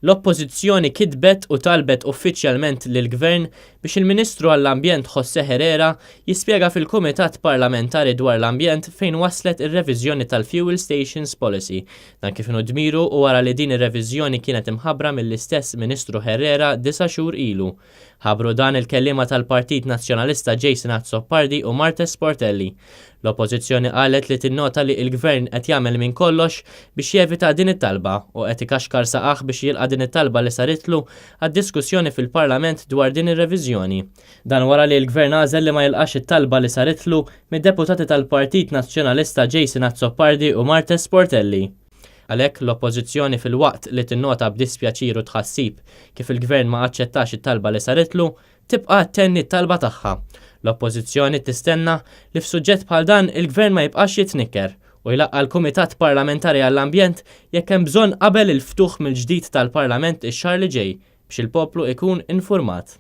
L-Oppożizzjoni kitbet u talbet uffiċjalment lill-Gvern biex il-Ministru għall-Ambjent José Herrera jispjega fil-Kumitat Parlamentari dwar l-Ambjent fejn waslet ir-reviżjoni tal-Fuel Stations Policy. Dan kif inhu dmiru u wara li din ir-reviżjoni kienet imħabbra mill-istess Ministru Herrera disa' xhur ilu. Ħabbru dan il-kelliema tal-Partit Nazzjonalista Jason Azzopardi u Marthese Portelli. L-Oppożizzjoni qalet li tinnota li il-Gvern qed jagħmel minn kollox biex jevita din it-talba u qed ikaxkar saqajh biex jilqa' din it-talba li saritlu għad-diskussjoni fil-Parlament dwar din ir-reviżjoni. Dan wara li l-Gvern għażel li ma jilqax it-talba li saritlu mid-deputati tal-Partit Nazzjonalista Jason Azzopardi u Marthese Portelli. Għalhekk l-Oppożizzjoni filwaqt li tinnota b'dispjaċir u tħassib kif il-Gvern ma aċċettax it-talba li saritlu, tibqa' ttenni t-talba tagħha. L-Oppożizzjoni tistenna li f'suġġett bħal dan il-Gvern ma jibqax jitnikker u jlaqqa' l-Kumitat Parlamentari għall-Ambjent jekk hemm bżonn qabel il-ftuħ mill-ġdid tal-Parlament ix-xahar li ġej biex il-poplu ikun infurmat.